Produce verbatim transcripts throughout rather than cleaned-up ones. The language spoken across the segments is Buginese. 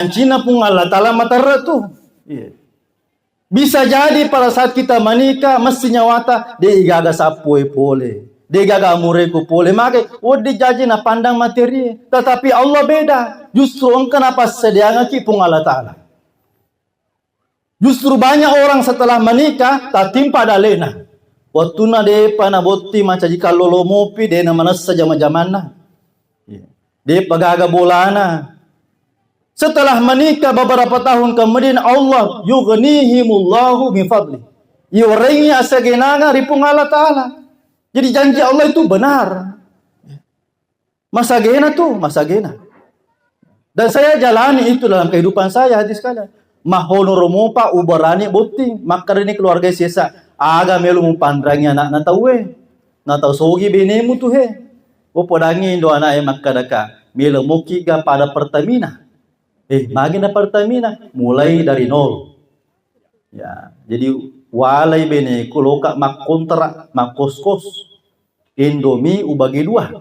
Jancinna Puang Allah Ta'ala materre tu. Iya. Bisa jadi pada saat kita menikah, mesti nyawata, de' gaga sappoe pole, de' gaga amureku pole, maka wedding jaji napandang materie. Tetapi Allah beda. Justru engka napassediangaki Puang Allah Ta'ala. Justru banyak orang setelah menikah, tatimpa dalena. Wettunna de'pa nabotting mancaji kallolo mopi, de' namanessa jama-jamanna. Iya. De'pa gaga bolana. Setelah menikah beberapa tahun kemudian, Allah yughnihimullahu min fadli. Iwarengngi asagenanga ri Puang Allah Ta'ala. Jadi janji Allah itu benar. Masagena tu, masagena. Dan saya jalani itu dalam kehidupan saya, hadis sekalian. Mahonoro mopa uberani botting, makkedani keluarga sesa, aga melo mupanrangi anakna tauwe. Natau sogi benemu tu he. Upodangi indo anaknya makkedaka, melo moki ga pada Pertamina. Eh, magi na Pertamina? Mulai dari nol. Ya, jadi walai beneku loka makkontrak, makkos-kos. Indomie ubagi dua.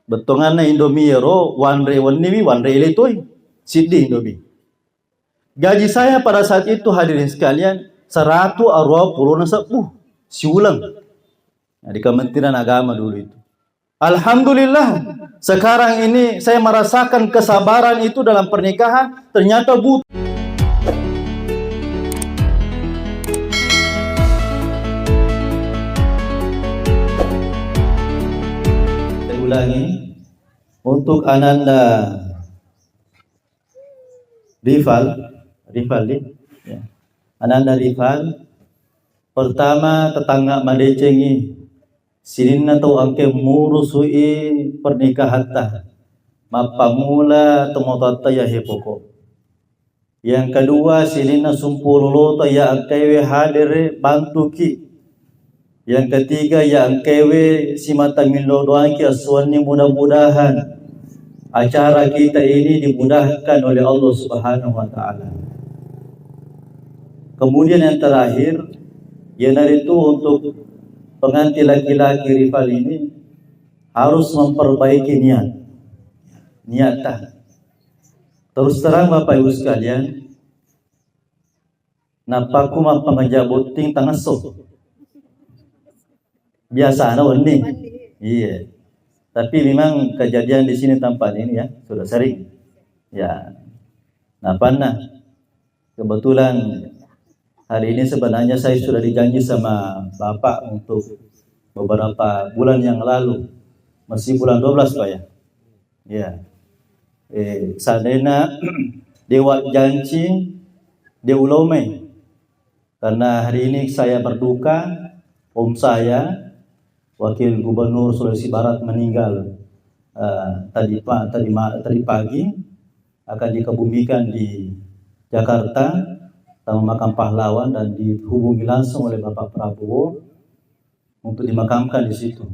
Bettonganna Indomie ero, wanre wenniwi, wanre ele toi. Siddi Indomie. Gaji saya pada saat itu, hadirin sekalian, seratu arua pulona sebbu siuleng. Nah, di Kementerian Agama dulu itu. Alhamdulillah, sekarang ini saya merasakan kesabaran itu dalam pernikahan, ternyata butuh. Saya ulangi, untuk Ananda Rival, Rival, ya. Ananda Rival, pertama, tetangga madecengi, sininna tau engke murusu'i pernikahatta. Mappamula tomatoatta ya hepoko. Yang kedua, sininna sumpulolota ya engkewe hadere bantuki. Yang ketiga, ya engkewe simata millau doangki assuanni, mudah-mudahan acara kita ini dimudahkan oleh Allah Subhanahu wa Ta'ala. Kemudian yang terakhir, iyanaritu untuk pengantin laki-laki Rival ini harus memperbaiki niat. Niatta. Terus terang Bapak Ibu sekalian, nappaku mappangaja botting tangesso. Biasana wenni. Iya. Tapi memang kejadian di sini tempat ini ya, sudah sering. Ya. Napanna, kebetulan hari ini sebenarnya saya sudah dijanji sama Bapak untuk beberapa bulan yang lalu. Masih bulan dua belas, Pak, ya? Ya. Eh, seandainya dewa janci, de ulomai. Karena hari ini saya berduka, om saya, Wakil Gubernur Sulawesi Barat, meninggal, eh, tadi pa-, tadi ma-, tadi pagi, akan dikebumikan di Jakarta, Taman Makam Pahlawan, dan dihubungi langsung oleh Bapak Prabowo untuk dimakamkan di situ.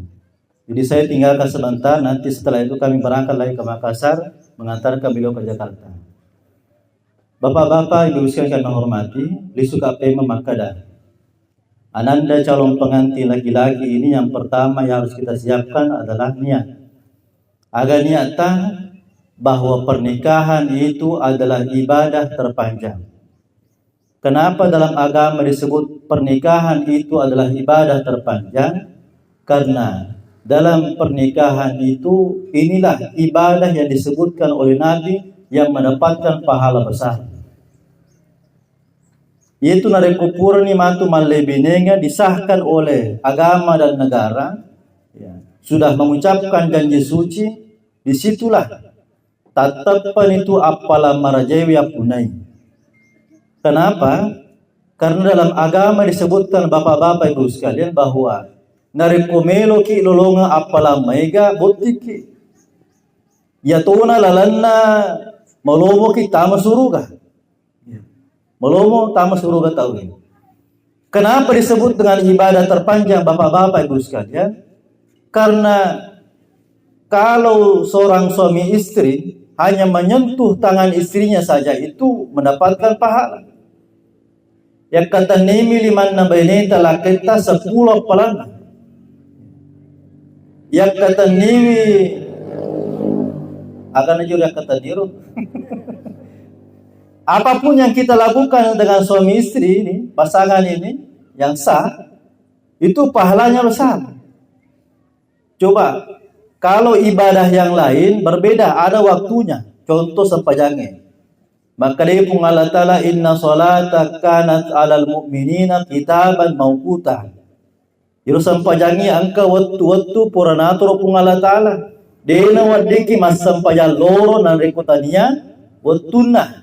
Jadi saya tinggalkan sebentar, nanti setelah itu kami berangkat lagi ke Makassar, mengantarkan beliau ke Jakarta. Bapak-bapak, Ibu sekalian kami hormati, lisu K P M makkeda, ananda calon pengantin laki-laki ini yang pertama yang harus kita siapkan adalah niat. Aga niatta bahwa pernikahan itu adalah ibadah terpanjang. Kenapa dalam agama disebut pernikahan itu adalah ibadah terpanjang? Karena dalam pernikahan itu, inilah ibadah yang disebutkan oleh Nabi yang mendapatkan pahala besar. Yaitu narekko purani matu mallebinenga disahkan oleh agama dan negara, ya, sudah mengucapkan janji suci, disitulah tatteppani tu appalang marajae yappunai. Kenapa? Karena dalam agama disebutkan, Bapak-bapak, Ibu sekalian, bahwa narekko meloki lolongeng appalang maega, bottiki. Yatona lalenna malomoki tama suruga. Malomo tama suruga tauwe. Kenapa disebut dengan ibadah terpanjang, Bapak-bapak, Ibu sekalian? Karena kalau seorang suami istri hanya menyentuh tangan istrinya saja, itu mendapatkan pahala. Yakkatennimi limanna baineta lakketta seppulo appalanna. Yakkatenniwi, agana juri yakkatenniro. Apapun yang kita lakukan dengan suami istri ini, pasangan ini yang sah, itu pahalanya besar. Coba, kalau ibadah yang lain berbeda, ada waktunya. Contoh sempajangnya. Makkedai Puang Allah Ta'ala, "Inna salata kanat alal mu'minina kitaban mauquta." Iro sempajangnge engka wettu-wettu pura natoro Puang Allah Ta'ala. De'na weddikki massempajang loro narekko tania wettunna.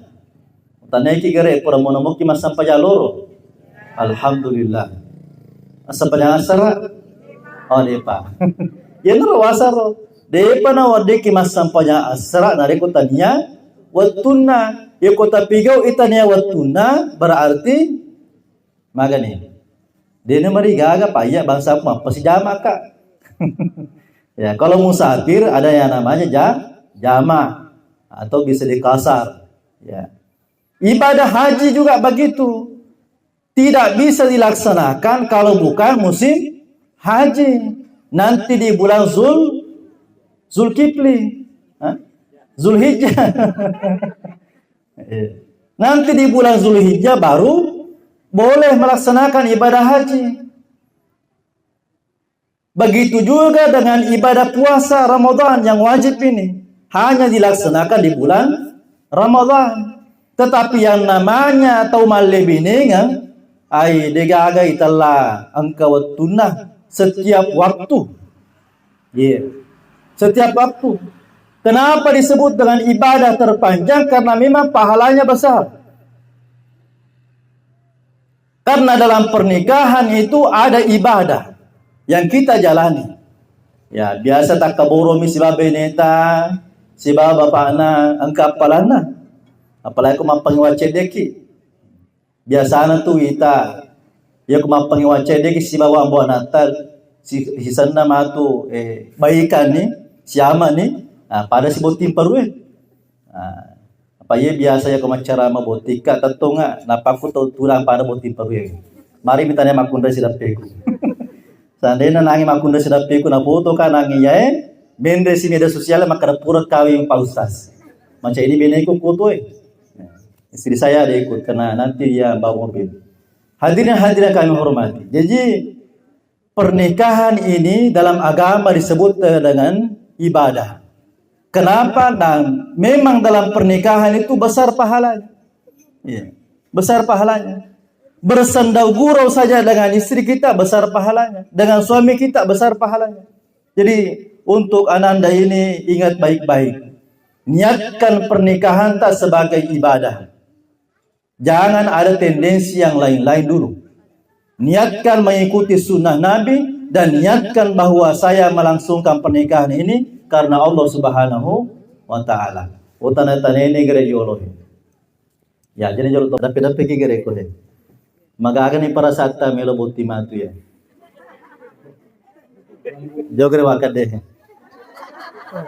Tanaiki gare pura mono-moki massempajang loro. Alhamdulillah. Massempajang asara? Oh, de'pa. Iyanaro wasaro. De'pa naweddikki massempajang asara narekko tania wettunna. Yako tapigau itania wettunna, berarti magani. De'na marigaga payya bangsa mappasijama ka. Ya, kalau musafir ada yang namanya ja-, jama atau bisa di kasar. Ya. Ibadah haji juga begitu. Tidak bisa dilaksanakan kalau bukan musim haji. Nanti di bulan Zul, Zulkifli. Hah? Zulhijjah. Iya. Nanti di bulan Zulhijjah baru boleh melaksanakan ibadah haji. Begitu juga dengan ibadah puasa Ramadan yang wajib ini. Hanya dilaksanakan di bulan Ramadan. Tetapi yang namanya tau mallebinengeng, ai, degaga itella engka wettunna setiap waktu. Iya. Setiap waktu. Kenapa disebut dengan ibadah terpanjang? Karena memang pahalanya besar. Karena dalam pernikahan itu ada ibadah yang kita jalani. Ya, biasa takkaboromi sibawa beneta, sibawa bapakna, engka appalanna. Apalagi ko mappangi waceddeki. Biasana tu ita, iya ko mappangi waceddeki sibawa ambo anatta, si-, sisenna matu, eh, baikanni, siamani, nah, pada sibotting parue. Nah, apa iya biasa iya ko maccarama bottikka, tettonga, napakku tau tudang pada botting parue. Mari mitanya makkunrai sidappeku. Seandainya nangi makkunrai sidappeku, nafoto ka nangi yae, menre si media sosial makkeda pura kawing Pak Ustaz. Macam ini beneku kutoe. Istri saya ada ikut karena nanti dia bawa mobil. Hadirin hadirat kami hormati. Jadi pernikahan ini dalam agama disebut, eh, dengan ibadah. Kenapa? Dan memang dalam pernikahan itu besar pahalanya. Iya. Besar pahalanya. Bersendau gurau saja dengan istri kita besar pahalanya. Dengan suami kita besar pahalanya. Jadi untuk ananda ini ingat baik-baik. Niatkan pernikahan tak sebagai ibadah. Jangan ada tendensi yang lain-lain dulu. Niatkan mengikuti sunnah Nabi dan niatkan bahwa saya melangsungkan pernikahan ini karena Allah Subhanahu wa Ta'ala. Utana-tana ini gereja Allah. Ya, jadi jolo dape-dape ki gere ko he. Magaga ni parasatta melo botti matu ya. Jogere wakadde.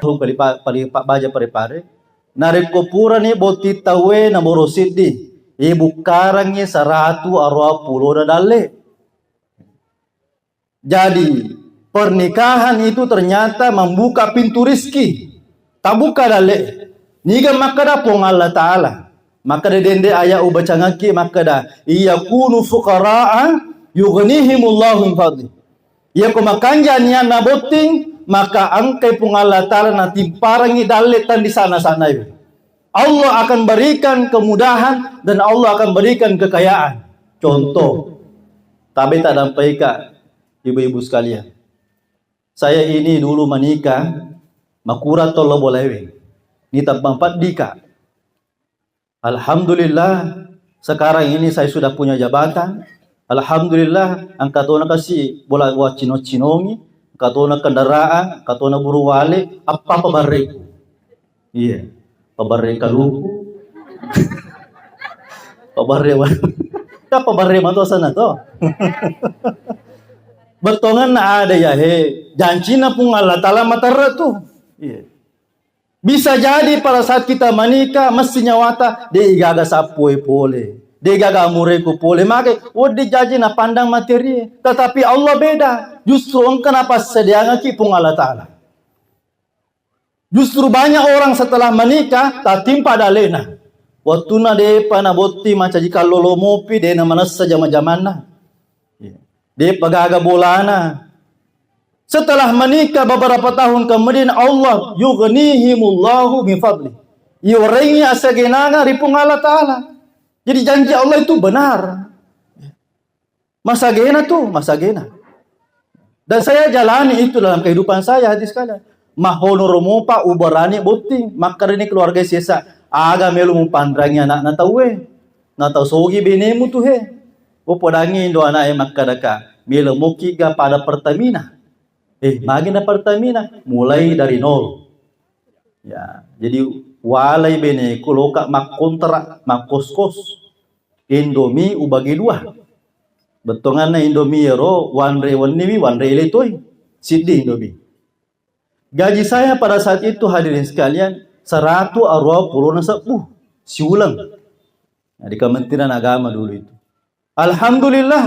Tuh, pali pa-, pali pa-, baja pare-pare. Narekko purani botti tauwe na boro siddi, ibukkarangngi saratu aruwa pulona dalle. Jadi, pernikahan itu ternyata membuka pintu rizki. Tabuka dalle. Niga makkeda Puang Allah Ta'ala. Makkeda dende ayat ubacangakki makkeda, "Iyakunu fuqara'a yughnihimullahu min fadli." Iyako makanja nianna botting, maka engkai Puang Allah Ta'ala natimparangi dalle tang di sana-sana itu. Allah akan berikan kemudahan dan Allah akan berikan kekayaan. Contoh, tabe tak dampai ka, ibu-ibu sekalian. Saya ini dulu menikah, makura tollo bolaiwe. Ni tabbang paddika. Alhamdulillah, sekarang ini saya sudah punya jabatan. Alhamdulillah, engka tona kasi bola wacino-cinongi, engka tona kendaraan, engka tona burung wale, apa pabarreku. Iya, pabarre kaluku. Pabarre wa-, kan pabarre mato sana to. Bettonganna ada ya he, jancina Puang Allah Ta'ala materre tu. Iya. Bisa jadi pada saat kita menikah, mesti nyawata, de igaga sappoe pole, de igaga amureku pole, maka wedding jaji napandang materi. Tetapi Allah beda, justru engka napassediangaki Puang Allah Ta'ala. Justru banyak orang setelah menikah, tatimpa dalena. Wettunna de'pa nabotting mancaji kallolo mopi, de' namanessa jama-jamanna. Iya. De'pa gaga bolana. Setelah menikah beberapa tahun kemudian, Allah yughnihimullahu min fadli. Iwarengngi asagenanga ri Puang Allah Ta'ala. Jadi janji Allah itu benar. Masagena tu, masagena. Dan saya jalani itu dalam kehidupan saya, hadis sekalian. Mahonoro mopa ubarani botting, makkedani keluarga sesa, aga melo mupanrangi anakna tauwe. Natau sogi benemu tu he. Upodangi indo anaknya makkedaka, melo moki ga pada Pertamina. Eh, magi na Pertamina? Mulai dari nol. Ya, jadi walai beneku loka makkontrak, makkos-kos. Indomie ubagi dua. Bettonganna Indomie ero, wanre wenniwi, wanre ele toi. Siddi Indomie. Gaji saya pada saat itu, hadirin sekalian, seratu aruwa pulona sebbu siuleng. Nah, di Kementerian Agama dulu itu. Alhamdulillah,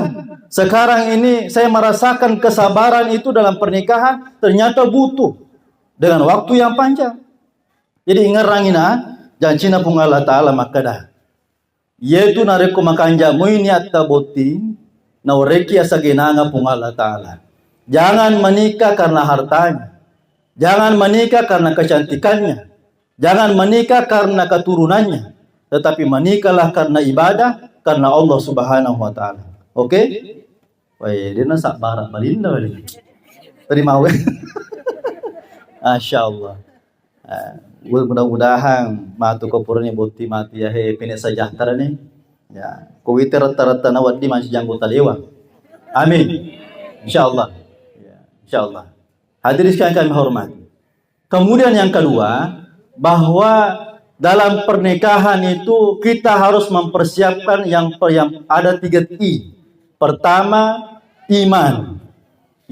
sekarang ini saya merasakan kesabaran itu dalam pernikahan, ternyata butuh dengan waktu yang panjang. Jadi, ingerrangi na, jancina Puang Allah Ta'ala makkeda, iyatu narekko makanja moi niatta botting, nawereki asagenanga Puang Allah Ta'ala. Jangan menikah karena hartanya. Jangan menikah karena kecantikannya. Jangan menikah karena keturunannya. Tetapi menikahlah karena ibadah, karena Allah Subhanahu wa Ta'ala. Oke? Wah, dia nak sabar, malinda balik. Terima kasih. Masya Allah. Ah, mudah-mudahan matu ko purani botting matu ya he, pine sejahtera ni. Ya, ko wite retta-retta na wedding masih janggo talewa. Amin. Insya Allah. Ya, insya Allah. Hadirin sekalian kami hormati. Kemudian yang kedua, bahwa dalam pernikahan itu kita harus mempersiapkan yang per-, yang ada tiga I. Pertama, iman.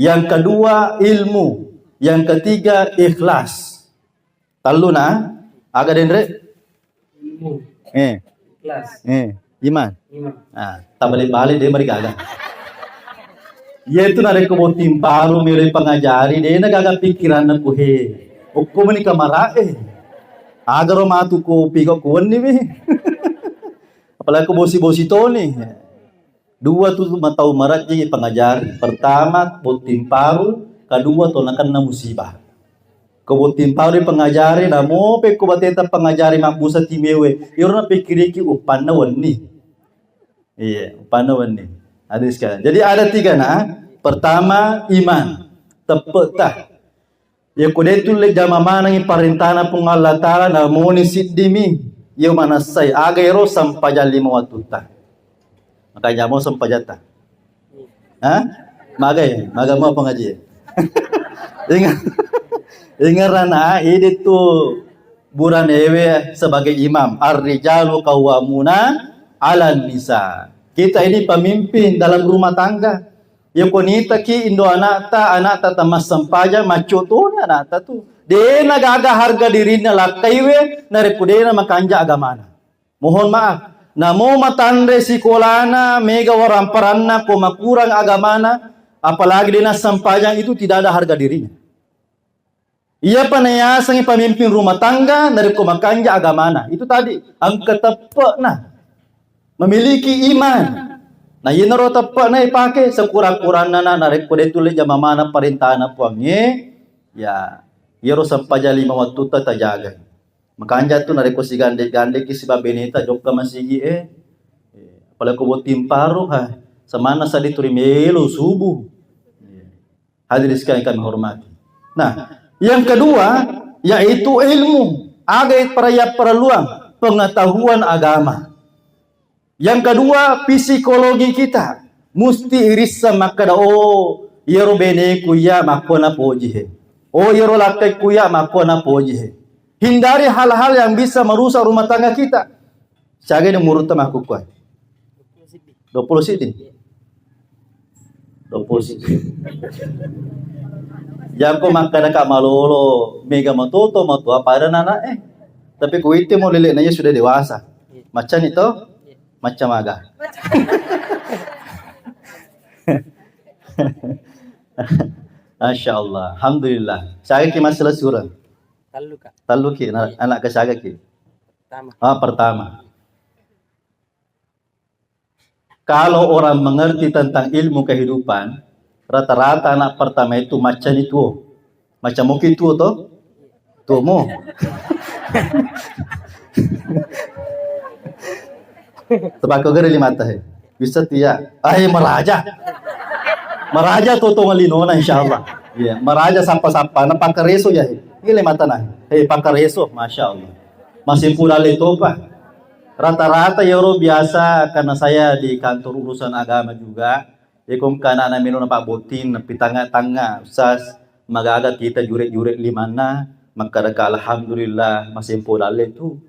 Yang kedua, ilmu. Yang ketiga, ikhlas. Telluna, aga denre? Ilmu. Eh. Ikhlas. Eh, iman. Iman. Ah, tabalik-balik dia mari gaga. Iya itu narekko botting paru melo pangajari, de' na gaga pikiranna ku he. Okko meni kamara e. Agaro matu kopi kok kuwenni mi. Apalagi ko bosi-bosi toni. Dua tu matau marajjing pangajari. Pertama, botting paru, kedua, to nakenna musibah. Ko botting paru pangajari, namo pe ko bateta pangajari mabbusa timewe, iyaro napikkiriki uppanna wenni. Iya, uppanna wenni. Hadirin sekalian. Jadi ada tiga na. Pertama, iman. Teppe'ta. Iya ko de' tulle jama manengi parentana Puang Allah Ta'ala, namoni siddimi. Iya manessai aga ero sempajang lima wattutta. Makanya mau sempajatta. Hah? Magai, maga mau pengaji. Ingat, ingat rana, ini tu buranewe sebagai imam. Ar-rijalu qawwamuna 'alan nisa. Kita ini pemimpin dalam rumah tangga. Iya ko nitaki indo anakta, anakta tamassempajang, macco toni anakta tu. De' na gaga harga dirinna lakkaiwe, narekko de' na makanja agamana. Mohon maaf, namo matanre sikolana, mega waramparanna, ko makurang agamana, apalagi de' nassempajang, itu tidak ada harga dirinya. Iyapa nayasengngi pemimpin rumah tangga, narekko makanja agamana, itu tadi, engka teppe'na, memiliki iman. Nah, iyanaro teppe'na ipake sekurang-kuranna, na, narekko de' tulle jama maneng parentana Puangnge, ya, iyaro sempajang lima wattutta tajaga. Makanja tu narekko sigande-gandeki sibawa beneta jokka masigi e. Apalagi ko botting paru, ha, semanna sadi turi melo subuh. Hadirin sekalian kami hormati. Nah, yang kedua yaitu ilmu. Aga paraya parelluang pengetahuan agama. Yang kedua, psikologi kita musti irisseng makkeda, oh, iyaro beneku iya makkua napoji he. Oh, iyaro lakkaiku iya makkua napoji he. Hindari hal-hal yang bisa merusak rumah tangga kita. Siaga ni umurutta makkukkuae? Dua puluh siddi. Dua puluh siddi. Jangko makkeda ka malolo, mega matoto, matoa pada anak eh. Tapi kuite mo lele nanya sudah dewasa. Macam ni to? Macam aga? Masya Allah. Alhamdulillah. Siaga ki masalah surang? Tallu, Kak. Tallu ki, na-, anak ke siaga ki? Pertama. Ah, pertama. Kalau orang mengerti tentang ilmu kehidupan, rata-rata anak pertama itu maccani tuo. Macca moki tuo to? Tuomo. Tepakko gere limata he. Bisa tia. Ai maraja. Maraja to to linona insyaallah. Iya, maraja sappa-sappa na pakareso ya he. Ini limata na. He pakareso, masyaallah. Masih pura le topa. Rata-rata yoro biasa karena saya di kantor urusan agama juga. Iko engka anana melo napabbotting, napitangnga-tangnga, Ustaz, magaga kita jure-jure limanna, makkedaka, "Alhamdulillah, masempo dalle tu."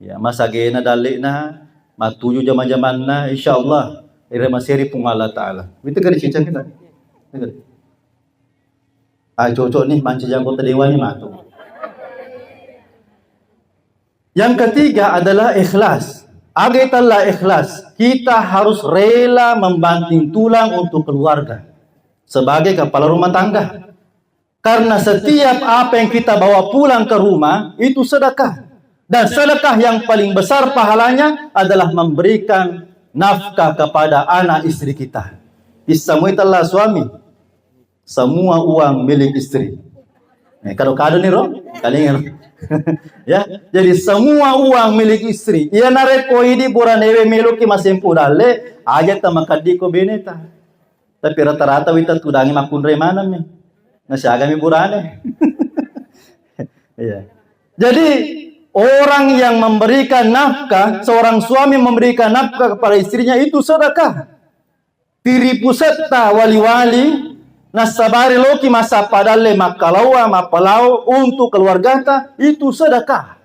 Ya, masagena dallena, matuju jama-jamanna, insyaallah, ire maseri Puang Allah Ta'ala. Itu gare cicang kita. Ah, cocok nih, manca anggota dewan nih, matu. Yang ketiga adalah ikhlas. Aga itella ikhlas, kita harus rela membanting tulang untuk keluarga sebagai kepala rumah tangga. Karena setiap apa yang kita bawa pulang ke rumah itu sedekah. Dan sedekah yang paling besar pahalanya adalah memberikan nafkah kepada anak istri kita. Issamu itella suami. Semua uang milik istri. Eh, kado-kado nih, Ro. Kalian ya. Jadi semua uang milik istri. Iya narekko idi buranewe meloki masempo dalle, aja ta makaddi ko beneta. Tapi rata-rata wita tudangi makkunrai maneng mi. Nasiagami burane. Iya. Jadi orang yang memberikan nafkah, seorang suami memberikan nafkah kepada istrinya itu sedekah. Tiri pusetta wali-wali, nassabari loki massappa dalle makkalauwa, mappalao untuk keluargata, itu sedekah.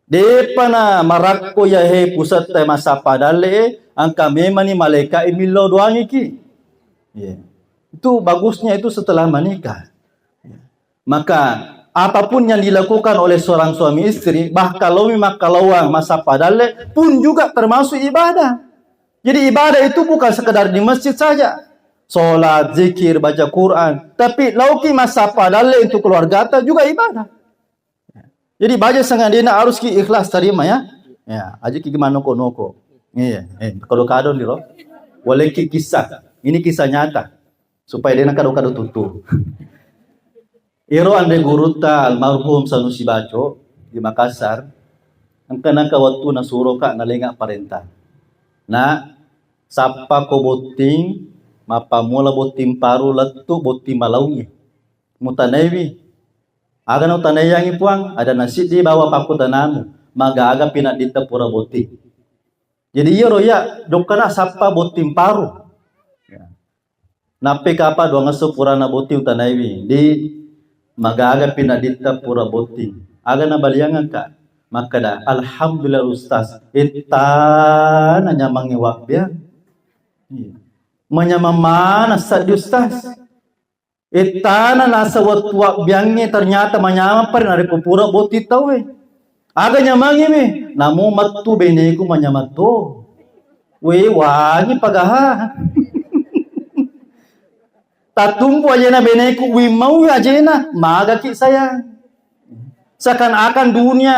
Depa na marakko yahe pusetta massappa dalle, engka memani malaika millau doangiki. Iya. Itu bagusnya itu setelah menikah. Maka apapun yang dilakukan oleh seorang suami istri, bahkan lomi makkalauang massappa dalle pun juga termasuk ibadah. Jadi ibadah itu bukan sekedar di masjid saja. Sholat, zikir, baca Quran. Tapi lauki massappa dalle untuk keluargata juga ibadah. Jadi baja sangadina harus ki ikhlas terima ya. Ya, aja ki manoko-noko. Iya, eh, kalau kado nih loh. Waleki kisah. Ini kisah nyata. Supaya dia kado-kado tutu. Iro anre gurutta almarhum Sanusi Baco di Makassar, engka naka wettu nasuro ka nalenga parenta. Na sappa ko botting, mappammula botting paru lettu botting malaungi. Mutanaiwi, aga nautanaiyangi Puang, ada nasiddi bawa pakkutanamu, magaga pinadditta pura botting. Jadi iyaro iya jokkana sappa botting paru. Ya. Nappi kapa duangesso purana botting utanaiwi, di magaga pinadditta pura botting. Aga nabaliangengka? Makkeda, "Alhamdulillah Ustaz, ittana nyamangngi wabbiang." Iya. Manyamang mana saddi Ustaz? Ittana nasa wettu wabbiangnge ternyata manyamang pare narekko pura botting tauwe. Aga nyamangngi mi? Namo mettu beneku manyamang to. We wangi pagaha. Tattumpu ajena beneku, wimmau ajena, magaki sayang. Seakan-akan dunia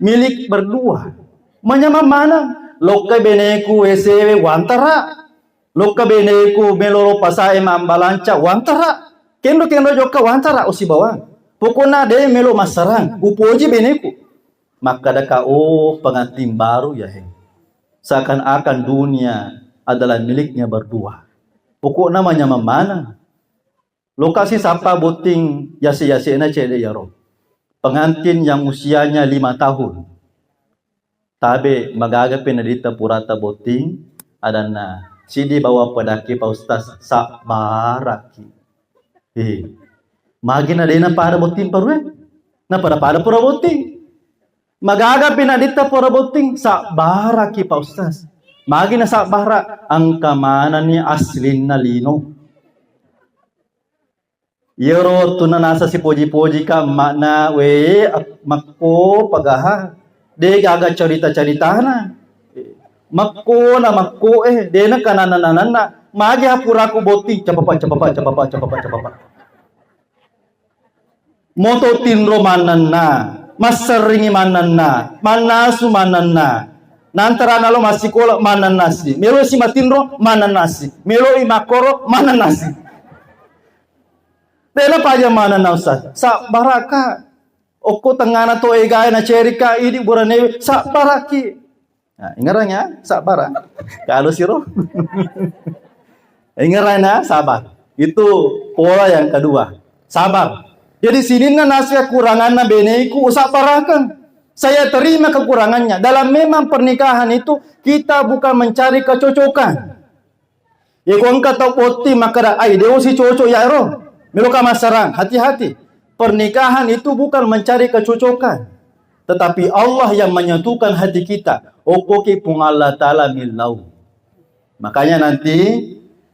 milik berdua. Manyamang maneng. Lokka beneku W C W wantara. Lokka beneku meloro pasae mambalanca wantara. Kenro-kenro jokka wantara usi bawang. Pokokna de melo massarang. Upoji beneku. Makkadaka, "Oh, pengantin baru ya, he." Seakan-akan dunia adalah miliknya berdua. Pokokna manyamang maneng. Lokasi sappa botting yase-yasena cede yaro. Pengantin yang usianya lima tahun. Tabe magaga penaditta purata botting, adanna, "Sidi bawa pedaki Pak Ustaz, sabbaraki." Eh, magi na dena pada botting parue? Na pada-pada pura botting. Magaga penaditta pura botting, sabbaraki Pak Ustaz. Magi na sabbara, engka manani aslinna lino. Iyaro wettunna nasa sipoji-poji ka emma'na, we, ak-, makko pagaha, de gaga carita-caritana. Makko na makko, eh, de na kananna-nananna. Magi ha puraku botting, capapa, capapa, capapa, capapa, capapa. Moto tinro mannanna, masserringi mannanna, mannasu mannanna. Nantarana lo massikola manennasi. Melo si matinro manennasi. Melo i makkoro manennasi. Dena paja manenna Ustaz. Sabbaraka. Okko tengngana to egae na cerika idi buranewe sabbaraki. Nah, ingerang ya, sabbara. Kalau siro. Ingerang ya, sabar. Itu pola yang kedua. Sabar. Jadi sininna nasi kekuranganna beneku usabbarakeng. Saya terima kekurangannya. Dalam memang pernikahan itu kita bukan mencari kecocokan. Iko engka tau botting makkeda, "Ai, dewa si cocok ya ero." Meloka massarang, hati-hati. Pernikahan itu bukan mencari kecocokan, tetapi Allah yang menyatukan hati kita. Okkoki Puang Allah Ta'ala millau. Makanya nanti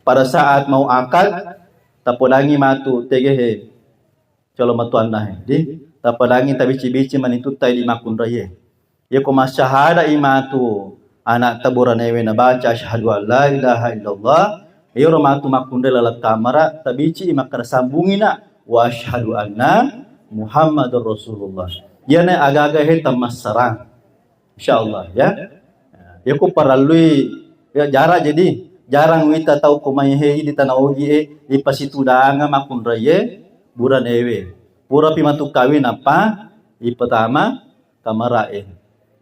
pada saat mau akad, tapodangi matu tegehe. Colo matuanna he. Di, tapadangi tabici-bici manitutta di makkunraie. Yako masyahada i matu anak taburanewe nabaca asyhadu an la ilaha illallah, iyaro matu makkunrai laleng kamara, tabici i makkada sambungina wa asyhadu anna Muhammadur Rasulullah. Iyana aga-aga he tammassarang. Insyaallah ya. Yako parallui ya jarak jadi jarang wita tau ko mai he di tana ogi e ipasitudanga makkunraie buranewe. Pura pi matu kawin apa ipatama kamarae.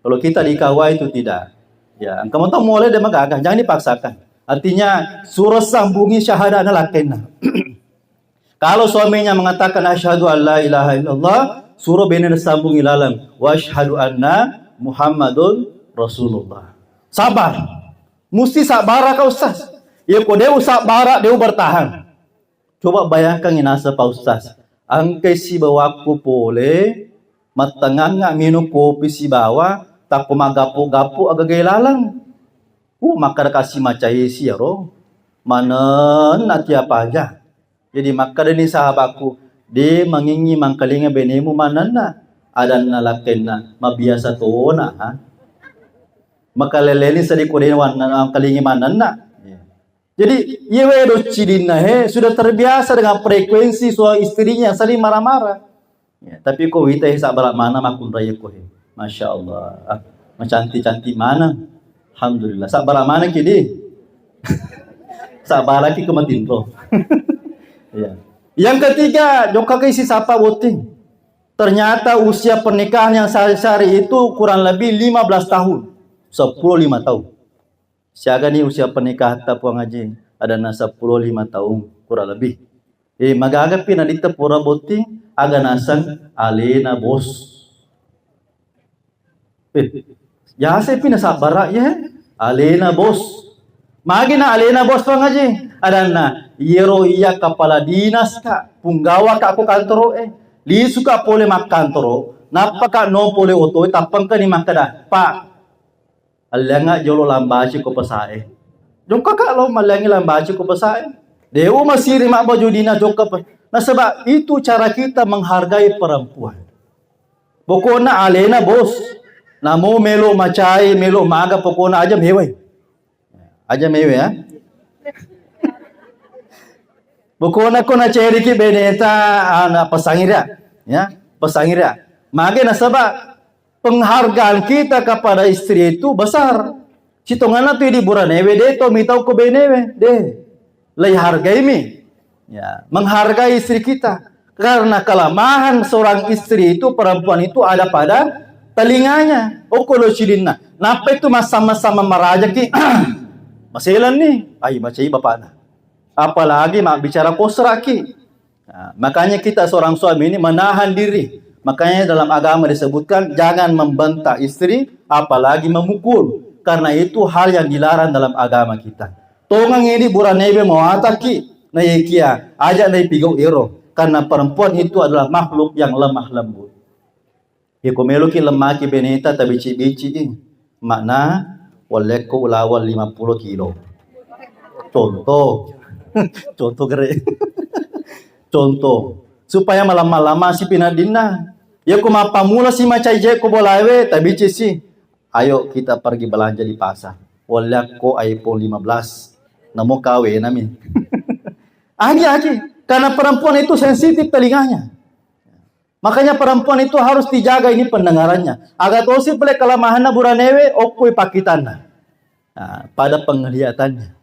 Kalau kita di K U A itu tidak. Ya, engka mau tau mulai dia magaga, jangan dipaksakan. Artinya surah sambungi syahadana lakkenna. Kalau suaminya mengatakan asyhadu an la ilaha illallah, suruh bene sambungi laleng wa asyhadu anna Muhammadun Rasulullah. Sabar. Musti sabar kau Ustaz. Ya ko deu sabar, deu bertahan. Coba bayangkan inasa Pak Ustaz. Angkai sibawakku pole, mattangangnga minum kopi sibawa, takko maggapu-gapu agagai laleng. Uh, makkada kasi macai siaro. Manenna tiap aja. Jadi makkadani sahabatku, "De mangingi mangkalinga benemu manenna." Adanna lakkenna, "Mabiasa tona, ha? Makaleleni sadi ko de wanna mangkalingi manenna." Jadi, iyewe do cidinna he sudah terbiasa dengan frekuensi suami istrinya saling marah-marah. Ya, tapi ko wita he sabbara mana makkunrai ko he. Masya Allah. Ah, macantik-cantik mana. Alhamdulillah. Sabbara mana ki di? Sabbara ki ko matinro. Ya. Yang ketiga, jokka ke isi sapa botting. Ternyata usia pernikahan yang sehari-hari itu kurang lebih lima belas tahun. Sepuluh lima tahun. Siagani usia pernikahatta Puang Haji? Adanna seppulo lima taung, kurang lebih. Eh, magaga pi naditta pura botting, aga naseng alena bos. Eh, yase pi nasabbara ya, alena bos. Magi na alena bos Puang Haji? Adanna, iyero iya kepala dinas ka, punggawa ka ko kantoro e. Lisu ka pole makkantoro, nappa ka no pole oto e, tappengka ni makkada, Pak, Allianga jolo lambaci ko pesae. Jokka ka lo malliangi lambaci ko pesae. Dewa masiri mabbaju dina jokka pe. Nasaba itu cara kita menghargai perempuan. Pokokna alena bos. Namo melo macai, melo maga pokokna aja mewai. Aja mewe ya. Pokokna ko naceriki beneta ana pesangira. Ya, pesangira. Mage nasaba penghargaan kita kepada istri itu besar. Sitonganna tu idi buranewe de to mitau ko benewe de. Lei hargaimi. Ya, menghargai istri kita. Karena kelemahan seorang istri itu, perempuan itu ada pada telinganya. Okko lo cidinna. Nappa itu massama-sama marajaki. Maselan ni. Ai macai bapakna. Apalagi mak bicara kosraki. Nah, makanya kita seorang suami ini menahan diri. Makanya dalam agama disebutkan jangan membentak istri, apalagi memukul. Karena itu hal yang dilarang dalam agama kita. Tongang ini buranewe mawataki, nayekia aja naipigau ero. Karena perempuan itu adalah makhluk yang lemah lembut. Iko meloki lemmaki beneta tabici-bici i. Makna, wallekko ulaweng lima puluh kilo. Contoh. Contoh gere. Contoh. Supaya malamma-lamma si pinaddinna. Yako mappamula si macai je ko bolaewe, tabici si. Ayo kita pergi belanja di pasar. Wallekko iPhone lima belas. Namo kawe nami. Aji, aji. Karena perempuan itu sensitif telinganya. Makanya perempuan itu harus dijaga ini pendengarannya. Aga tosi pale kelemahanna buranewe, okkoi pakkitanna. Nah, pada penglihatannya.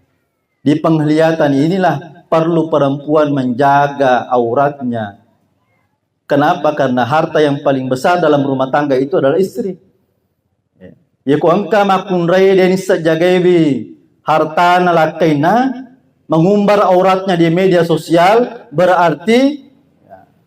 Di penglihatan inilah perlu perempuan menjaga auratnya. Kenapa? Karena harta yang paling besar dalam rumah tangga itu adalah istri. Yako engka makkunrai de nisseng jagaiwi hartana lakkainna, mengumbar auratnya di media sosial, berarti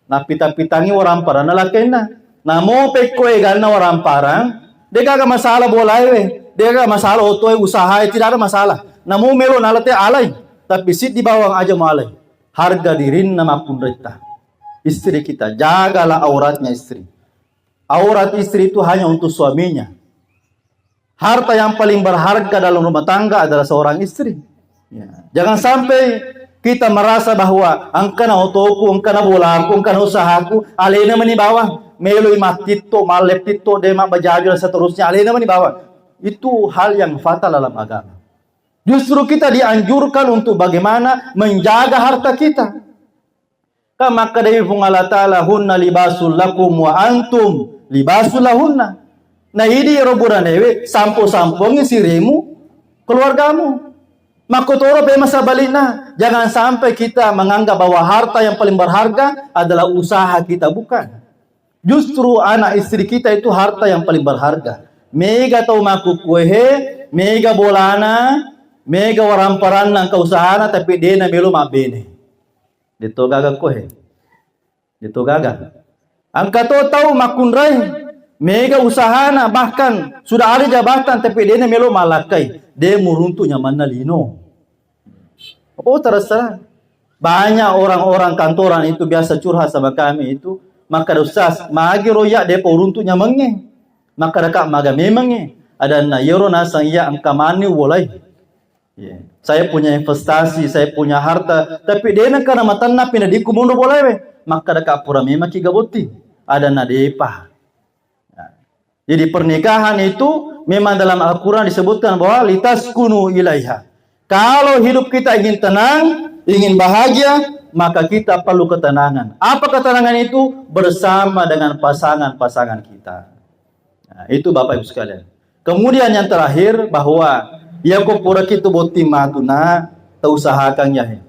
nappita-pitangi waramparanna lakkainna. Namo pekko eganna waramparang, degaga masalah bolaewe, degaga masalah otoe, usahae, tidak ada masalah. Namo melo nalate alai, tapi siddi bawang aja mualai. Harga dirinna makkunraitta. Istri kita, jagalah auratnya istri. Aurat istri itu hanya untuk suaminya. Harta yang paling berharga dalam rumah tangga adalah seorang istri. Ya. Jangan sampai kita merasa bahwa engkana otoku, engkana bolaku, engkana usahaku, alena mani bawang. Meloi mattitto, mallettitto, de mabbajaju dan seterusnya, alena mani bawang. Itu hal yang fatal dalam agama. Justru kita dianjurkan untuk bagaimana menjaga harta kita. Kan makkedai Puang Allah Ta'ala, "Hunna libasul lakum wa antum libasul lahunna." Nah, idi ero buranewe, sampo-sampongi siremu keluargamu. Makkotoro pe masa balikna, jangan sampai kita menganggap bahwa harta yang paling berharga adalah usaha kita, bukan. Justru anak istri kita itu harta yang paling berharga. Mega tau makkukuehe, mega bolana, mega waramparanna engka usahana, tapi dena melo mabbene. Deto gaga kohe. Deto gaga. Engka to tau makkunrai, mega usahana, bahkan sudah ada jabatan, tapi dena melo malakkai. De muruntu nyamanna lino. Oh, terserah. Banyak orang-orang kantoran itu biasa curhat sama kami itu, makkeda, "Ustaz, magi ro iya depa uruntu nyamengnge?" Makkeda ka, "Maga memengnge?" Adanna, "Iyaro naseng iya engka mani uwolai. Iya. Saya punya investasi, saya punya harta, tapi dena kana matanna pinadikku monro bolaewe." Makkeda ka, "Pura memaki gabotti." Adanna, "Depa." Nah, jadi pernikahan itu memang dalam Al-Quran disebutkan bahwa litaskunu ilaiha. Kalau hidup kita ingin tenang, ingin bahagia, maka kita perlu ketenangan. Apa ketenangan itu? Bersama dengan pasangan-pasangan kita. Nah, itu Bapak Ibu sekalian. Kemudian yang terakhir bahwa yako pura kitu botting matu na, tau usahakan yahe.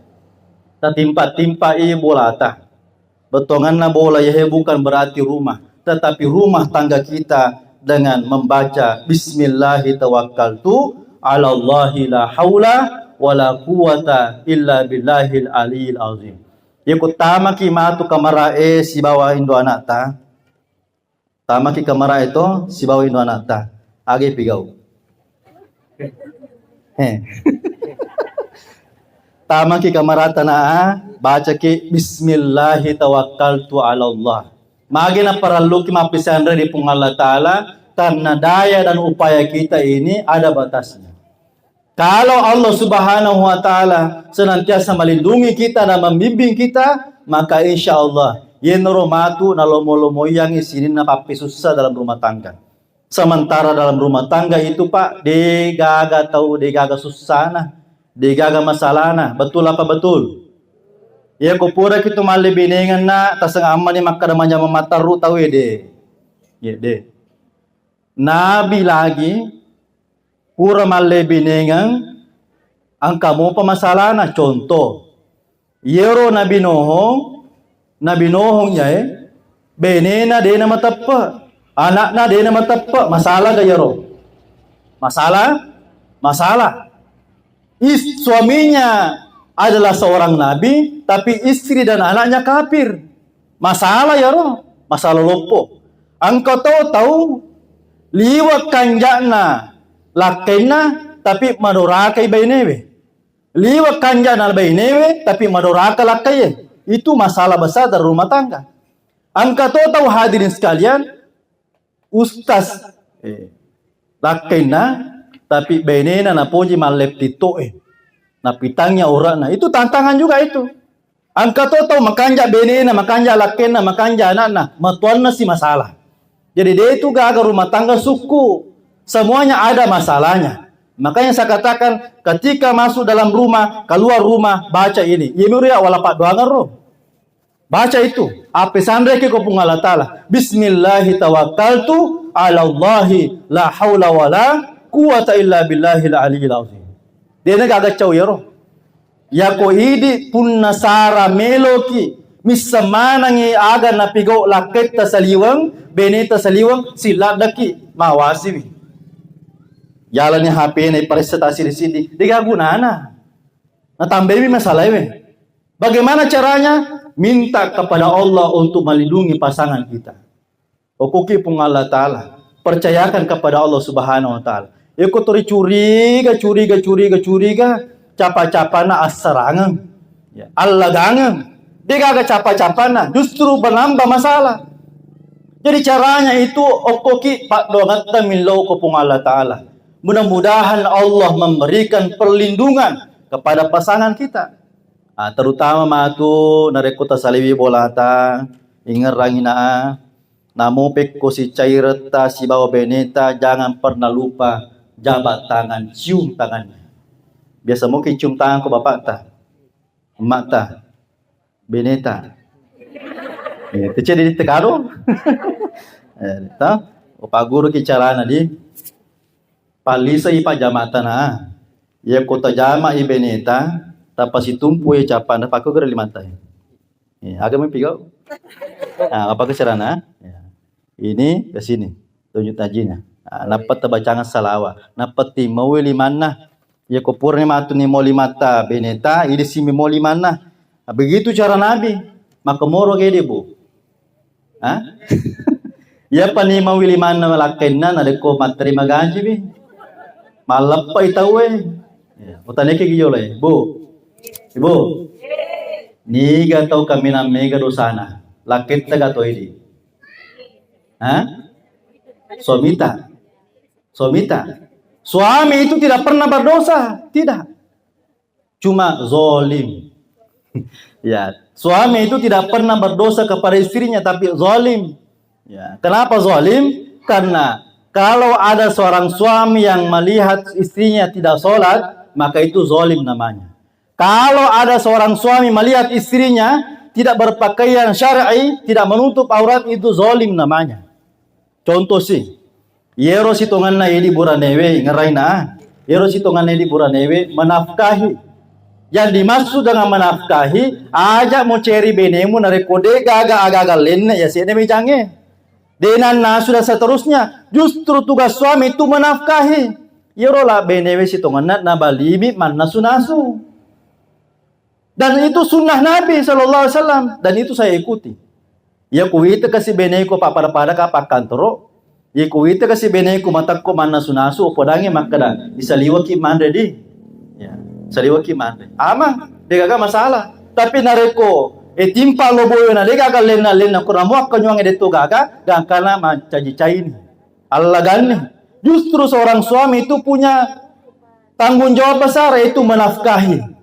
Tatimpa-timpa i bolata. Bettuanganna bola yahe bukan berarti rumah, tetapi rumah tangga kita dengan membaca bismillahi tawakkaltu ala Allahi la haula wala quwwata illa billahil aliyil azim. Yako tamaki matu kamarae sibawa indo anakta, tamaki kamarae to sibawa indo anakta. Age pigau. He. Tamaki kamarata na, bacaki, "Bismillahi tawakkaltu ala Allah." Magi naparelluki mappisanre di Puang Allah Ta'ala, karena daya dan upaya kita ini ada batasnya. Kalau Allah Subhanahu wa Ta'ala senantiasa melindungi kita dan membimbing kita, maka insya Allah, yenro matu nalomo-lomoiyangi sininna pappisussa dalam rumah tangga. Sementara dalam rumah tangga itu, Pak, degaga tau, degaga sussana, degaga masalana. Betul apa betul? Iya, ko pura kitu mallebinengenna, taseng ammani makkada manyameng matteru tau ede. Iya, de. Nabi lagi pura mallebinengeng, engka mopa masalana. Contoh, Iyaro Nabi Nuh, Nabi Nuh yae, benena dena mateppe, anakna dena mateppe, masalah ga iyaro? Masalah? Masalah. Is-, suaminya adalah seorang nabi, tapi istri dan anaknya kafir. Masalah iyaro, masalah loppo. Engka to tau liwe kanja'na lakkainna, tapi madorakai bainewe. Liwe kanja'na bainewe, tapi madoraka lakkaie. Itu masalah besar dalam rumah tangga. Engka to tau hadirin sekalian, ustaz, eh, lakkainna, tapi bainena napoji malleptittoe. Napitangngi aura'na. Itu tantangan juga itu. Engka to tau makanja benena, makanja lakkainna, makanja anakna, matuanna si masalah. Jadi, de tu gaga rumah tangga sukku. Semuanya ada masalahnya. Makanya saya katakan, ketika masuk dalam rumah, keluar rumah, baca ini. Iya mi ro ya, wala paddoangeng ro. Baca itu, appesanreki ko Puang Allah Ta'ala. Bismillahi tawakkaltu ala Allahi la haula wala quwwata illa billahil aliyil azim. Dena gaga cau yero. Yako idi punna sara meloki, missa manangi aga napigau lakketta saliweng, beneta saliweng, silladdaki, mawasiwi. Jalani H P-na iparessa tasidi-sidi, dega gunana. Natambaimi masalaewe. Bagaimana caranya? Minta kepada Allah untuk melindungi pasangan kita. Okkoki Puang Allah Ta'ala. Percayakan kepada Allah Subhanahu wa Ta'ala. Eko tori curiga, curiga, curiga, curiga, capa-capana assarangeng. Ya, allagangeng. Degaga capa-capana, justru menambah masalah. Jadi caranya itu okkoki paddoangetta millau ko Puang Allah Ta'ala. Mudah-mudahan Allah memberikan perlindungan kepada pasangan kita. Ah, terutama matu narekko tasaliwi bolata, ingerrangi naa, namo pekko sicairetta sibawa beneta, jangan pernah lupa jabat tangan, cium tangannya. Biasa moki cium tangan ko bapakta, emma'ta, beneta. Eh, tecce di tekaro. Eh, ta? Opaguru ki carana di. Pallisai pajamata na. Iya ko tajama i beneta, tapasitumpu i capana pakko gere limata. Eh, aga mepi gau? Ah, apa ke carana? Ya. Ini ke sini. Tunjuk tajinya. Ah, nappa tabacanga salawa. Nappa timauwi limanna. Iya ko purani matu nimau limata beneta, idi simi mau limanna. Begitu cara Nabi. Maka moro gede, Bu. Hah? Iyapa nimauwi limanna lakkainna narekko matterima gajiwi. Malleppai tauwe. Ya, utaneke giyolo e, Bu. Ibu. Niga tau kaminang mega dosana? Lakketta ga to idi? Hah? Suamita. Suamita. Suami itu tidak pernah berdosa, tidak. Cuma zalim. Ya, suami itu tidak pernah berdosa kepada istrinya, tapi zalim. Ya, kenapa zalim? Karena kalau ada seorang suami yang melihat istrinya tidak sholat, maka itu zalim namanya. Kalau ada seorang suami melihat istrinya tidak berpakaian syar'i, tidak menutup aurat, itu zalim namanya. Contoh si, yero sitonganna idi buranewe, ngeraina. Yero sitonganna idi buranewe menafkahi. Yang dimaksud dengan menafkahi, aja mo ceri benemu narekko de gaga aga-aga lenne ya sene mejange. De nannasu dan seterusnya. Justru tugas suami itu menafkahi. Yero la benewe sitonganna nabalimi mannasu-nasu. Dan itu sunnah Nabi sallallahu alaihi wasallam, dan itu saya ikuti. Iya kuwita kasi beneku pappada-pada ka pakkantoro, iya kuwita kasi beneku matakko mannasu-nasu, podangi makkeda, "Isaliwaki manre di." Ya, saliwaki manre. Amang, degaga masalah. Tapi narekko, eh, timpa lo boyo na degaga lenna-lenna, kurang muakka nyuang detto gaga, gangkana mancaji-caini. Allaganni. Justru seorang suami itu punya tanggung jawab besar, yaitu menafkahi.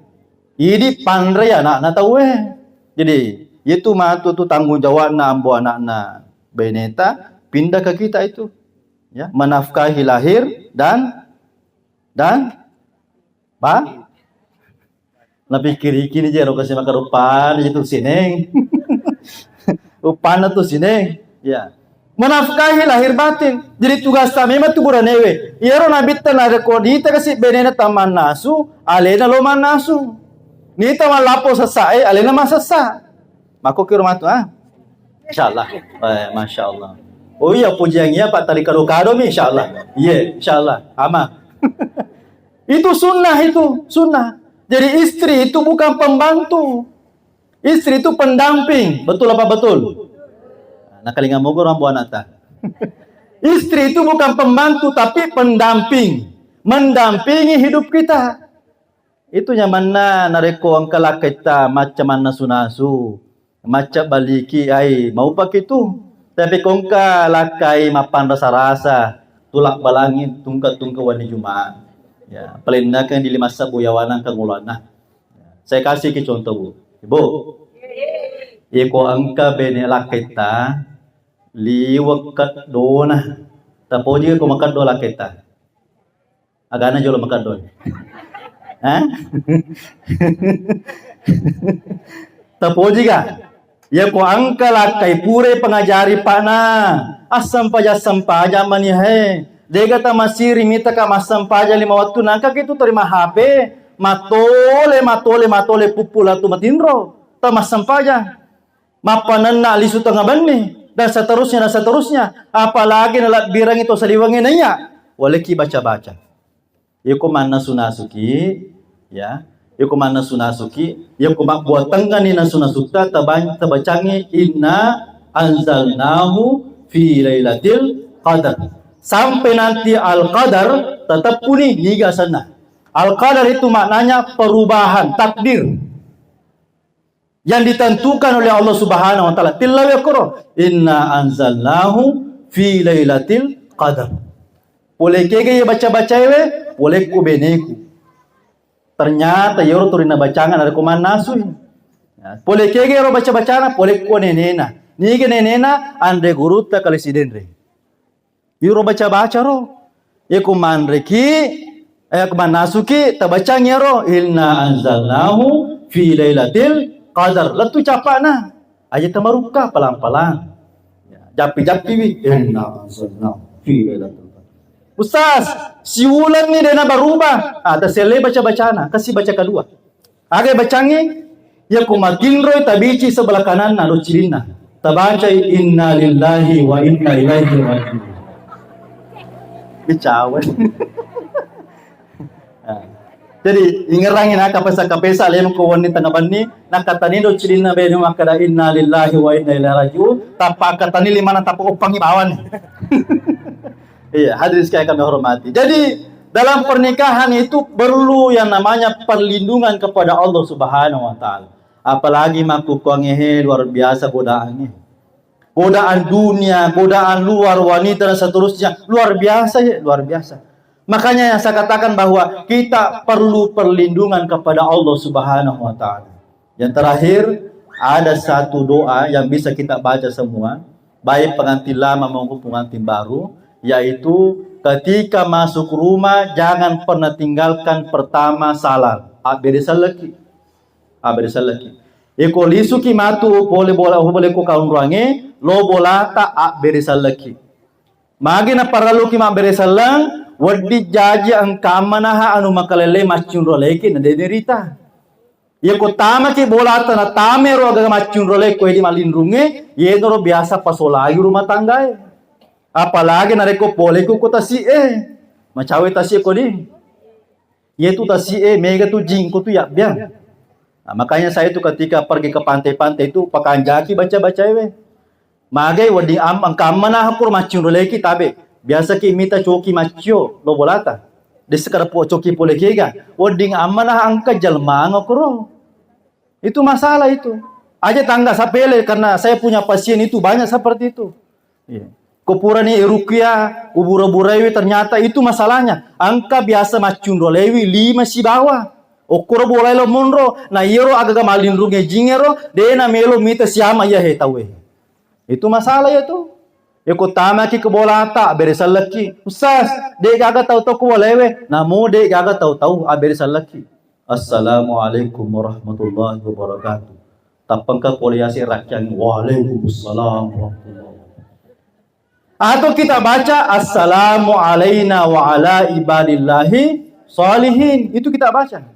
Idi panrei ana'na tauwe. Jadi, itu matu tu tanggung jawabna ambo ana'na beneta pindah ke kita itu. Ya, menafkahi lahir dan, dan ba-, napikkirikini je ro kasi maka rupanna je tu sineng. Rupanna tu sineng. Ya. Menafkahi lahir batin. Jadi tugasta memang tu buranewe. Iyaro nabitta narekko nita kasi benena tamannasu, alena lo mannasu. Nita mallapo sessae, alena masessa. Makko kiro matu, ah. Insyaallah. Eh, masyaallah. Oh iya, pujian iya, Pak, tadi kado-kado mi, insyaallah. Iya, insyaallah. Ama. Itu sunnah itu, sunnah. Jadi istri itu bukan pembantu. Istri itu pendamping, betul apa betul? Nakalinga mogo rambu anata. Istri itu bukan pembantu, tapi pendamping. Mendampingi hidup kita. Itu nyamanna narekko engka lakkaitta macca mannasu-nasu, macca baliki, ai, maupaki tu. Tapi ko engka lakkai mappanrasa-rasa, tulak balangi tungke-tungke wenni Jumat. Ya, palennakeng di lima sebbu yawanang kangulana. Saya kasih ki contoh, Bu. Ibu, iko engka bene lakkaitta, liwek keddona. Tapoji ko makeddo lakkaitta. Agana jolo makeddo. Hah? Tapoji ga? Yako engka lakkai pura pengajari pa'na, assempajang-sempajang mani he. Dega tamasiri mitaka massempajang lima wettu, nangka kitu terima H P, matole, matole, matole puppu latu matinro, tamassempajang. Mappanenna lisu tengnga benni, dan seterusnya, dan seterusnya. Apalagi nalabbirangi to saliwengnge naiya, waleki baca-baca. Yako mannasu-nasuki, ya. Yako mannasu-nasuki, yako mabbuattengngani nasu-nasutta, taban-, tabacangngi inna anzalnahu fi lailatul qadar. Sampai nanti al-qadar, tateppuni niga asenna. Al-qadar itu maknanya perubahan takdir yang ditentukan oleh Allah Subhanahu wa Ta'ala. Tillawe koro, inna anzalnahu fi lailatul qadar. Pole kega iya baca-bacaewe, pole ku beneku. Ternyata yero turina bacana narekko mannasui. Ya, pole kega yero baca-bacana, pole ku nenena. Niga nenena, anre gurutta kali sidenre. Iro baca-baca ro. Yako manreki, eh, yako mannasuki, tabacangngi ro, inna anzalnahu fi lailatul qadar. Lettu capana. Aja tamarukka, pelan-pelan. Ya, jappi-jappiwi, inna anzalnahu fi lailatul qadar. Ustaz, siulenni dena berubah. Ah, taselle baca-bacana, kasi baca kedua. Aga bacangngi? Yako matinroi tabici sebelah kananna, do cilinna. Tabacai inna lillahi wa inna ilaihi raji'un. Bicawa. Nah. Jadi, ingerangi na kapesa-kapesa lem ko wenni tengnga benni, nakatani do cilinna bene makkada inna lillahi wa inna ilaihi raji'un, tappa katani limana tappa oppangi bawani. Iya, hadirin sekalian kami hormati. Jadi, dalam pernikahan itu perlu yang namanya perlindungan kepada Allah Subhanahu wa Ta'ala. Apalagi makkukkuangnge he, luar biasa godaangnge. Godaan dunia, godaan luar, wanita, dan seterusnya. Luar biasa, ya, luar biasa. Makanya yang saya katakan bahwa kita perlu perlindungan kepada Allah Subhanahu wa Ta'ala. Yang terakhir, ada satu doa yang bisa kita baca semua, baik pengantin lama maupun pengantin baru, yaitu ketika masuk rumah, jangan pernah tinggalkan pertama salam. Abbere selleki. Abbere selleki. Iko lisuki matu pole bola, pole ko kaunruangnge, lo bolata abbere selleki. Magi naparelluki mabbere selleng, wedding jaji engka ammanaha anu makalelle maccunro leki na de nerita. Yako tamaki bolata na tamero agaga maccunro leko edi mallinrungnge, yenaro biasa pasolai rumah tanggae. Apalagi narekko pole ku ko tasi'e. Macawe tasi'e ko di. Yetu tasi'e mega tu jingko tu yabbiang. Nah, makanya saya itu ketika pergi ke pantai-pantai itu pakanjaki baca-baca ewe. Magai wedding am-, engka ammana kuro maccunro leki tabe. Biasa ki mita coki maccio lo bolata. De sekedar po coki pole kega. Wedding ammana engka jelmanga kuro. Itu masalah itu. Aja tangga sapele karena saya punya pasien itu banyak seperti itu. Iya. Ko purani rukia, ubura-buraiwi ternyata itu masalahnya. Engka biasa maccunro lewi lima sibawa. Okkoro bolai lo monro, na iyaro agaga mallinrung ejingero, de na melo mita siama iya he tauwe. Itu masalah ya tu. Ya ko tamaki ke bolata, bere selleki. Ustaz, de gaga tau-tau ko walewe, namo de gaga tau-tau, abere selleki. Assalamualaikum warahmatullahi wabarakatuh. Tappengka pole yase rakyang, waalaikumsalam warahmatullahi wabarakatuh. Atau kita baca, "Assalamu alaina wa ala ibadillahi sholihin." Itu kita baca.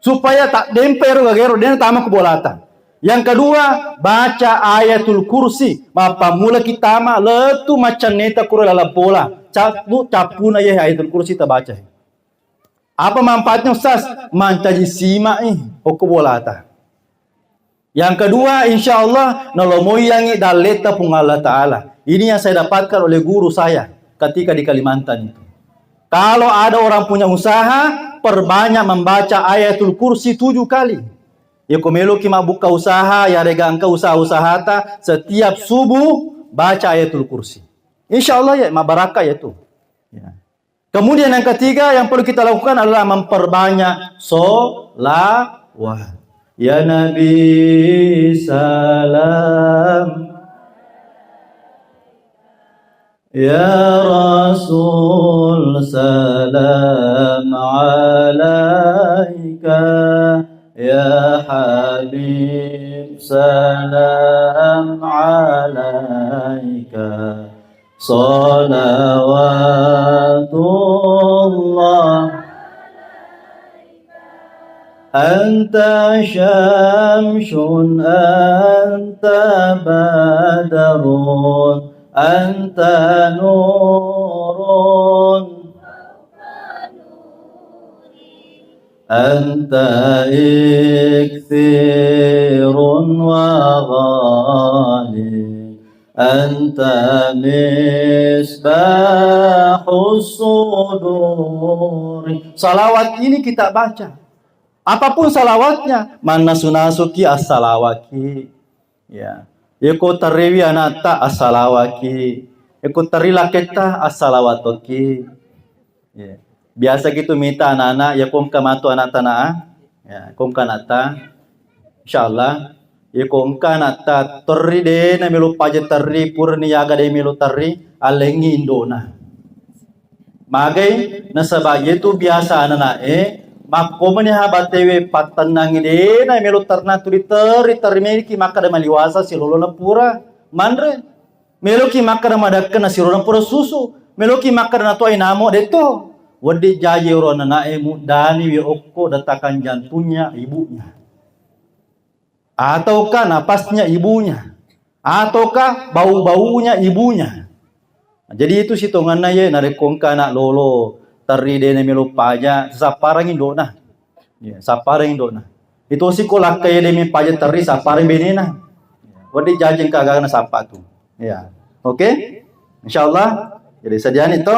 Supaya tak dempe ero gagero, dena tama ke bolata. Yang kedua, baca Ayatul Kursi. Mappammula kita ma, letu macanneta kuro laleng bola. Cappu, cappuna ye Ayatul Kursi tabaca. Apa manfaatnya, Ustaz? Mancaji sima'i okko bolata. Yang kedua, insya Allah, nalomoiyangi dalletta Puang Allah Ta'ala. Ini yang saya dapatkan oleh guru saya ketika di Kalimantan itu. Kalau ada orang punya usaha, perbanyak membaca Ayatul Kursi tujuh kali. Ya, ko meloki mabbuka usaha, ya rega engka usaha-usahata, setiap subuh baca Ayatul Kursi. Insya Allah ya, mabarakah ya tu. Ya. Kemudian yang ketiga yang perlu kita lakukan adalah memperbanyak sholawat. Ya Nabi salam, ya Rasul salam alaika. يا حبيب سلام عليك، صلوات الله. أنت شمس، أنت بدر، أنت نور. أنت إكثير وغالي، أنت مصباح الصدور. Salawat ini kita baca. Apapun salawatnya, mannasu-nasuki assalawaki. Ya. Yeko terriwi anatta assalawaki. Yeko terri laketta assalawatoki. Ya. Biasa gitu mita anak-anak, ya kongka matu anak tanah. Ya, kongka anatta. Insyaallah. Yeko engka anatta terri de na melo paja terri, purani yaga de melo terri, alengi indona. Magai nasaba yetu biasa ananae makkomani ha batewe pattennangi de na melo terna tuli terri, terri meki makkada maliwasa silolona pura manre. Meloki makkada madakkenna sirona pura susu. Meloki makkada natuai namo detto. Weddi jaji ro ananae muddani wi okko datakan jantungnya ibunya. Ataukah napasnya ibunya, ataukah bau-baunya ibunya. Jadi itu sitonganna ye narekko engka anak lolo terri dena melo paja, sapparang indona. Ya, sapparang indona. Itu siko lakkai demi paja terri, sapparang benena. Weddi jaji engka gaga nasappa tu. Ya. Oke? Insyaallah. Jadi sediani to.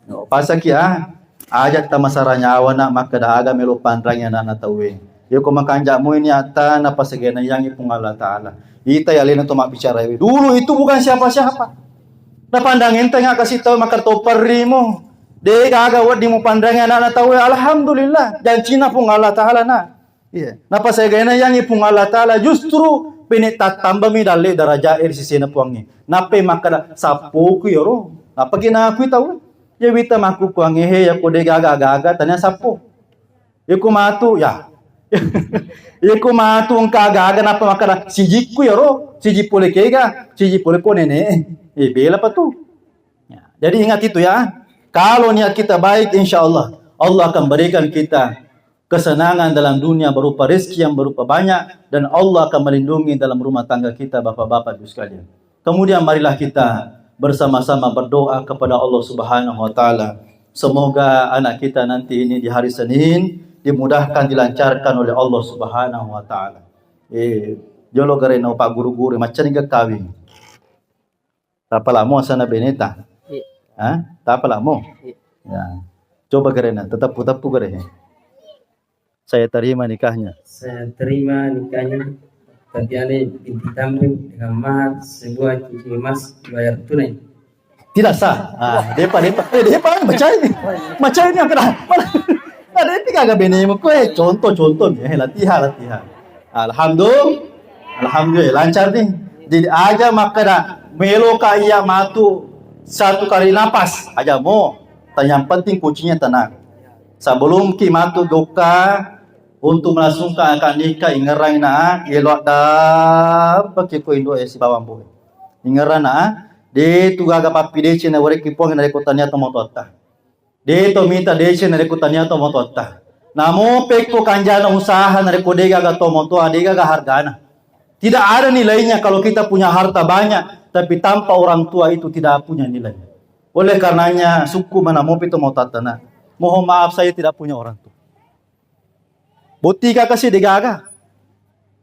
Yo, pasaki ah. Aja tamasara nyawana makkeda aga melo panrangi anana tauwe. Yoko makanja mu ini atta napasegena yangi Puang Allah Taala. Ita ya lena to mabbicara we. Dulu itu bukan siapa-siapa. Napandang enteng aga sitau makkeda to perrimo. De gaga weddi mu panrangi anana tauwe. Alhamdulillah. Jancina Puang Allah Taala na. Iya. Napasegena yangi Puang Allah Taala justru pene tattambami dalle daraja eri sisena Puangnge. Nappe makkeda sappoku yoro. Nappa kina aku tau. Ya wita makku Puangnge he ya kode gaga gaga tanya sappo. Yeko matu ya. Yeko matu engka gaga nappa makkeda sijikku yoro, siji pole kega, siji pole ko nene. Eh bela pa tu. Ya. Jadi ingat itu ya. Kalau niat kita baik, insya Allah, Allah akan berikan kita kesenangan dalam dunia berupa rezeki yang berupa banyak, dan Allah akan melindungi dalam rumah tangga kita, Bapak-bapak Ibu sekalian. Kemudian marilah kita bersama-sama berdoa kepada Allah Subhanahu wa Taala. Semoga anak kita nanti ini di hari Senin dimudahkan, dilancarkan oleh Allah Subhanahu wa Taala. Eh, jolo garena Pak Guru-guru macam ni kawin. Tapalamo asana beneta? Iya. Hah? Tapalamo? Iya. Ya. Coba garena, tetap-tetap gare. Saya terima nikahnya. Saya terima nikahnya. Tapi ale binti tamrin dengan mahar sebuah cincin emas dibayar tunai. Tidak sah. Ah, depa, depa. Eh, depa, macai ni. Macai ni yang kena. Ada itu kagak bini mu kue. Contoh, contoh ni. Eh, latihan, latihan. Alhamdulillah. Alhamdulillah, lancar ni. Jadi aja makkeda melo ka iya matu satu kali napas. Aja mo. Yang penting kuncinya tenang. Sebelum ki matu jokka untuk melangsungkan akad nikah, ingerang na, elo addampeki ko indo e sibawa ambo. Ingerang na, de tu gaga pappideceng na wareki Puang narekko tania tomatoatta. De to mita deceng narekko tania tomatoatta. Namo pekko kanjana usaha narekko de gaga tomatoa, de gaga hargana. Tidak ada nilainya kalau kita punya harta banyak, tapi tanpa orang tua itu tidak punya nilai. Oleh karenanya, sukku manamopi tomatoatta na. Mohon maaf, saya tidak punya orang tua. Bottika kasi degaga.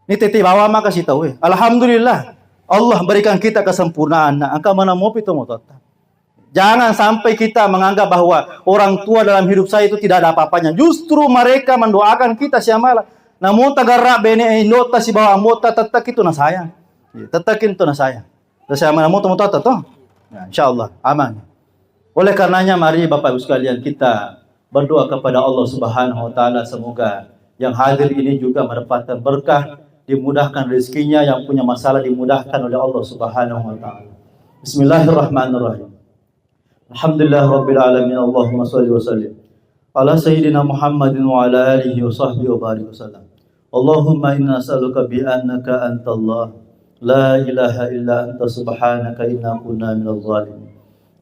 Ni tete bawa maka si tauwe. Alhamdulillah. Allah berikan kita kesempurnaan. Nah, engka mana mopi to mototta. Jangan sampai kita menganggap bahwa orang tua dalam hidup saya itu tidak ada apa-apanya. Justru mereka mendoakan kita siamala. Namun tagarra bene indota sibawa ambota tetap itu na sayang. Ya, tetap itu na sayang. Terus siamala moto mototta to. Ya, insya Allah aman. Oleh karenanya, mari Bapak Ibu sekalian, kita berdoa kepada Allah Subhanahu wa Ta'ala, semoga yang hadir ini juga mendapatkan berkah, dimudahkan rezekinya, yang punya masalah dimudahkan oleh Allah Subhanahu wa Ta'ala. Bismillahirrahmanirrahim. Alhamdulillah Rabbil Alamin. Allahumma salli wa sallim ala Sayyidina Muhammadin wa ala alihi wa sahbihi wa barik wa sallam. اللهم إنا نسألك بأنك أنت الله لا إله إلا أنت سبحانك إنا كنا من الظالمين.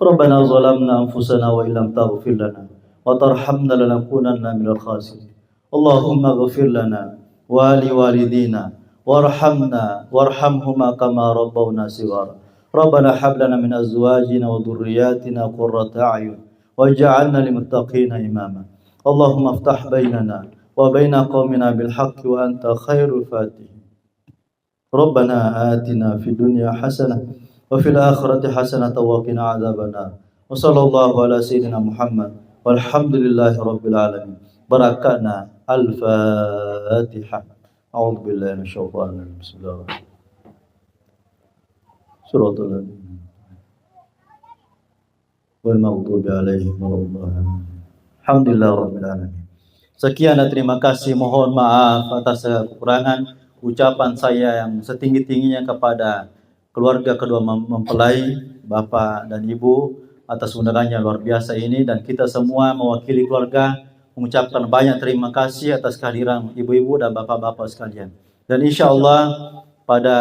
ربنا ظلمنا أنفسنا وإن لم تغفر لنا وترحمنا لنكونن من الخاسرين. اللهم اغفر لنا ولوالدينا وارحمنا وارحمهما كما ربونا صغارا. ربنا هب لنا من أزواجنا وذرياتنا قرة أعين واجعلنا للمتقين إماما. اللهم افتح بيننا وبين قومنا بالحق وأنت خير الفاتحين. ربنا آتنا في الدنيا حسنة وفي الآخرة حسنة وقنا عذاب النار. وصلى الله على سيدنا محمد والحمد لله رب العالمين. Barakana Al-Fatihah. أعوذ بالله من الشيطان الرجيم. بسم الله الرحمن الرحيم. صراط الذين أنعمت عليهم غير المغضوب عليهم ولا الضالين. الحمد لله رب العالمين. Sekian dan terima kasih. Mohon maaf atas segala kekurangan. Ucapan saya yang setinggi-tingginya kepada keluarga kedua mem-, mempelai, Bapak dan Ibu, atas undangannya luar biasa ini, dan kita semua mewakili keluarga mengucapkan banyak terima kasih atas kehadiran ibu-ibu dan bapak-bapak sekalian. Dan insya Allah pada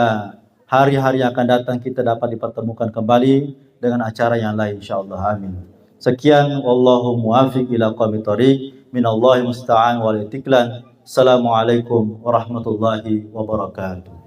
hari-hari yang akan datang kita dapat dipertemukan kembali dengan acara yang lain, insya Allah. Amin. Sekian, wallahu muwaffiq ila aqwamit thariq. Minallahi musta'an wa alaihi tiklan. Assalamualaikum warahmatullahi wabarakatuh.